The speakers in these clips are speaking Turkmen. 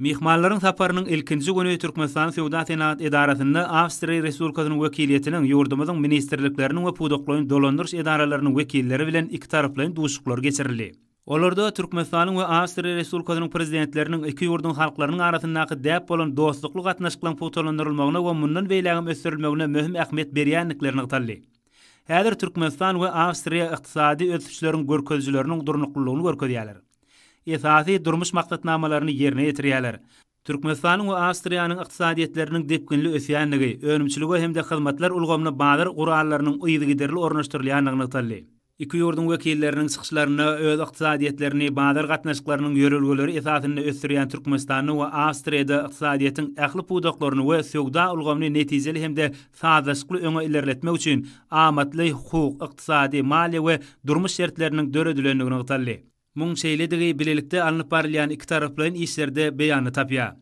Myhmanlaryň saparynyň ilkinji güni Türkmenistanyň Söwda-senagat edarasynda Awstriýa Respublikasynyň wekiliýetiniň ýurdumyzyň ministrlikleriniň we pudaklaýyn dolandyryş edaralarynyň wekilleri bilen ikitaraplaýyn duşuşyklar geçirildi. Olarda Türkmenistanyň we Awstriýa Respublikasynyň Prezidentleriniň iki ýurduň halklarynyň arasyndaky däp bolan dostlukly gatnaşyklaryň pugtalandyrylmagyna we mundan beýlägem ösdürilmegine möhüm ähmiýet berýändikleri nygtaldy. Häzir Türkmenistan we Awstriýa ykdysady ösüşleriň görkezijileriniň durnuklylygyny görkezýärler. Esasy durmuş maksatnamalaryny ýerine ýetirýärler. Türkmenistanyň we Awstriýanyň ykdysadyýetleriniň depginli ösýändigi, önümçilige hem-de hyzmatlar ulgamyna bazar gurallarynyň yzygiderli ornaşdyrylýandygy nygtaldy. Iki ýurduň wekilleriniň çykyşlarynda öz ykdysadyýetlerini bazar gatnaşyklarynyň ýörelgeleri esasynda ösdürýän Türkmenistanda we Awstriýada ykdysadyýetiň ähli pudaklaryny we söwda ulgamyny netijeli hem-de sazlaşykly öňe ilerletmek üçin amatly hukuk, ykdysady, maliýe we durmuş şertleriniň döredilendigi nygtaldy. Muň şeýledigi bilelikde alnyp barylýan ikitaraplaýyn işlerde beýanyny tapýar.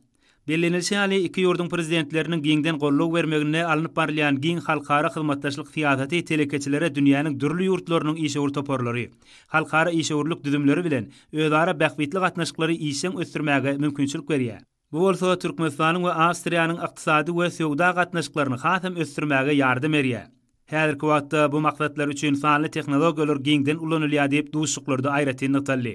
Bellenilişi ýaly, iki ýurduň Prezidentleriniň giňden goldaw bermeginde alnyp barylýan giň halkara hyzmatdaşlyk syýasaty telekeçilere dünýäniň dürli ýurtlarynyň işewür toparlary, halkara işewürlik düzümleri bilen özara bähbitli gatnaşyklary işjeň ösdürmäge mümkinçilik berýär. Bu bolsa Türkmenistanyň we Awstriýanyň ykdysady we söwda gatnaşyklaryny hasam ösdürmäge ýardam berýär. Häzirki wagtda bu maksatlar üçin sanly tehnologiýalar giňden ulanylýar diýip, duşuşyklarda aýratyn nygtaldy.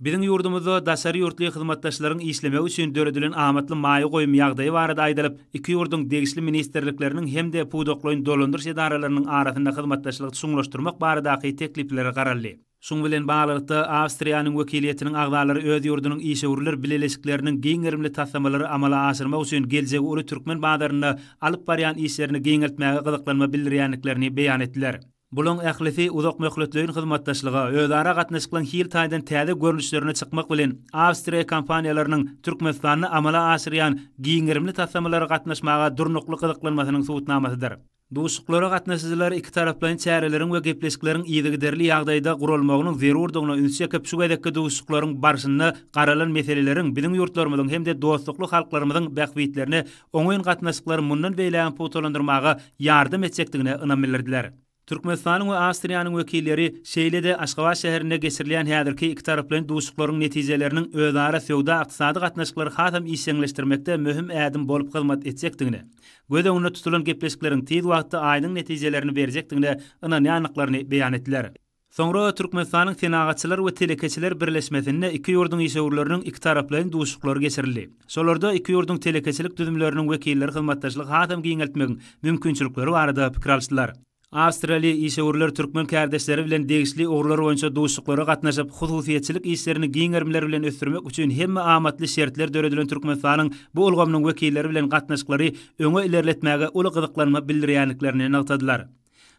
Biziň ýurdumyzda daşary ýurtly hyzmatdaşlaryň işlemegi üçin döredilen amatly maýa goýum ýagdaýy barada aýdylyp, iki ýurduň degişli ministrlikleriniň hem-de pudaklaýyn dolandyryş edaralarynyň arasynda hyzmatdaşlygy çuňlaşdyrmak baradaky tekliplere garaldy. Şuň bilen baglylykda, Awstriýanyň wekiliýetiniň agzalary öz ýurdunyň işewürler bileleşikleriniň giň gerimli taslamalary amala aşyrmak üçin geljegi uly türkmen bazarynda alyp barýan işlerini giňeltmäge gyzyklanma bildirýändiklerini beýan etdiler. Bulaň ählisi uzakmöhletleýin hyzmatdaşlyga, özara gatnaşyklaryň hil taýdan täze görnüşlerine çykmak bilen, awstriýa kompaniýalarynyň Türkmenistanda amala aşyrýan giň gerimli taslamalara gatnaşmaga durnukly gyzyklanmasynyň subutnamasydyr. Duşuşyklara gatnaşyjylar ikitaraplaýyn çäreleriň we gepleşikleriň yzygiderli ýagdaýda guralmagynyň zerurdygyna üns çekip, şu gezekki duşuşyklaryň barşynda garalan meseleleriň biziň ýurtlarymyzyň hem-de dostlukly halklarymyzyň bähbitlerine oňyn gatnaşyklary mundan beýlägem pugtalandyrmaga ýardam etjekdigine ynam bildirdiler. Türkmenistanyň we Awstriýanyň wekilleri şeýle-de Aşgabat şäherinde geçirilýän häzirki ikitaraplaýyn duşuşyklaryň netijeleriniň özara söwda-ykdysady gatnaşyklary hasam işjeňleşdirmekde möhüm ädim bolup hyzmat etjekdigine, göz öňünde tutulan gepleşikleriň tiz wagtda aýdyň netijelerini berjekdigine ynanýandyklaryny beýan etdiler. Soňra Türkmenistanyň Senagatçylar we telekeçiler birleşmesinde iki ýurduň işewürleriniň ikitaraplaýyn duşuşyklary geçirildi. Şolarda iki ýurduň telekeçilik düzümleriniň wekilleri hyzmatdaşlygy hasam giňeltmegiň mümkinçilikleri barada pikir alyşdylar. Awstriýaly işewürler türkmen kärdeşleri bilen degişli ugurlar boýunça duşuşyklara gatnaşyp, hususyýetçilik işlerini giň gerimler bilen ösdürmek üçin hemme amatly şertler döredilen Türkmenistanyň bu ulgamynyň wekilleri bilen gatnaşyklary öňe ilerletmäge uly gyzyklanma bildirýändiklerini nygtadylar.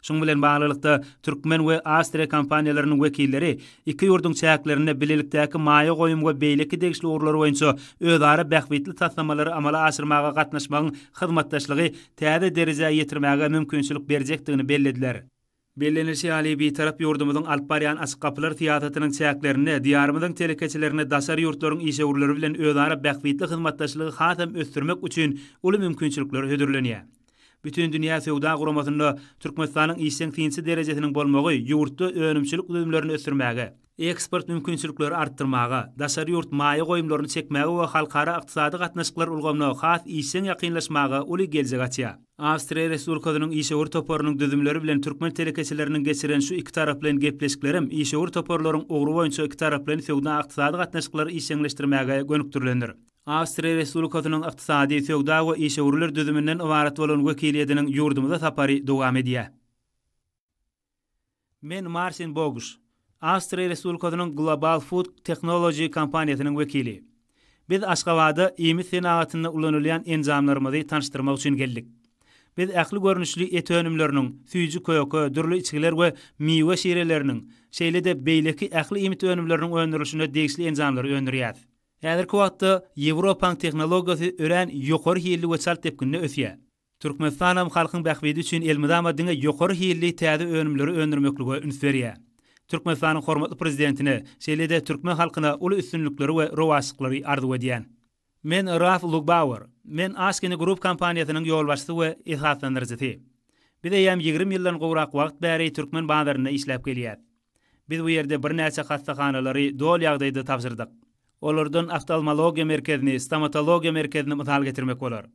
Şunuň bilen baglylykda, türkmen we awstriýa kompaniýalarynyň wekilleri iki ýurduň çäklerinde bilelikdäki maýa goýum we beýleki degişli ugurlar boýunça özara bähbitli taslamalary amala aşyrmaga gatnaşmagyň hyzmatdaşlygy täze derejä ýetirmäge mümkinçilik berjekdigini bellediler. Bellenilişi ýaly, Bitarap ýurdumyzyň alyp barýan açyk gapylar syýasatynyň çäklerinde Diýarymyzyň telekeçilerine daşary ýurtlaryň işewürleri bilen özara bähbitli hyzmatdaşlygy hasam ösdürmek üçin uly mümkinçilikler hödürlenýär. Bütindünýä Söwda Guramasynda Türkmenistanyň işjeň synçy derejesiniň bolmagy ýurtda önümçilik düzümlerini ösdürmäge, eksport mümkinçilikleri artdyrmaga, daşary ýurt maýa goýumlaryny çekmäge we halkara ykdysady gatnaşyklar ulgamyna has işjeň ýakynlaşmaga uly geljek açýar. Awstriýa Respublikasynyň işewür toparynyň düzümleri bilen türkmen telekeçileriniň geçiren şu ikitaraplaýyn gepleşiklerem işewür toparlaryň ugry boýunça ikitaraplaýyn söwda-ykdysady gatnaşyklary işjeňleşdirmäge gönükdirilendir. Awstriýa Respublikasynyň ykdysady, söwda we işewürler düzüminden ybarat bolan wekiliýetiniň ýurdumyza sapary dowam edýär. Men Marsin Boguş, Awstriýa Respublikasynyň Global Food Technology kompaniýasynyň wekili. Biz Aşgabada iýmit senagatynda ulanylýan enjamlarymyzy tanyşdyrmak üçin geldik. Biz ähli görnüşli et önümleriniň, süýji-köke, dürli içgiler we miwe şireleriniň, şeýle-de beýleki ähli iýmit önümleriniň öndürilişine degişli enjamlary öndürýäris. Häzirki wagtda Ýewropaň tehnologiýasy örän ýokary hilli we çalt depginde ösýär. Türkmenistanam halkyň bähbidi üçin elmydama diňe ýokary hilli täze önümleri öndürmeklige üns berýär. Türkmenistanyň hormatly Prezidentine, şeýle-de türkmen halkyna uly üstünlikleri we rowaçlyklary arzuw edýän. Men Raf Lugbauer. Men Askini Group kompaniýasynyň ýolbaşçysy we esaslandyryjysy. Biz eýýäm 20 ýyldan gowrak wagt bäri türkmen bazarynda işläp gelýäs. Biz bu ýerde birnäçe hassahanalary doly ýagdaýda tabşyrdyk. Olardan oftalmologiýa merkezini, stomatologiýa merkezini mysal getirmek bolar.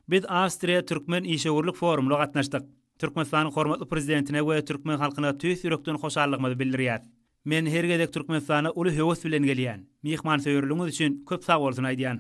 Biz Awstriýa-türkmen işewürlik forumyna gatnaşdyk. Türkmenistanyň hormatly Prezidentine we türkmen halkyna tüýs ýürekden hoşallygymyzy bildirýäs. Men her gezek Türkmenistana uly höwes bilen gelýän. Myhmansöýerligiňiz üçin köp sagbolsun aýdýan.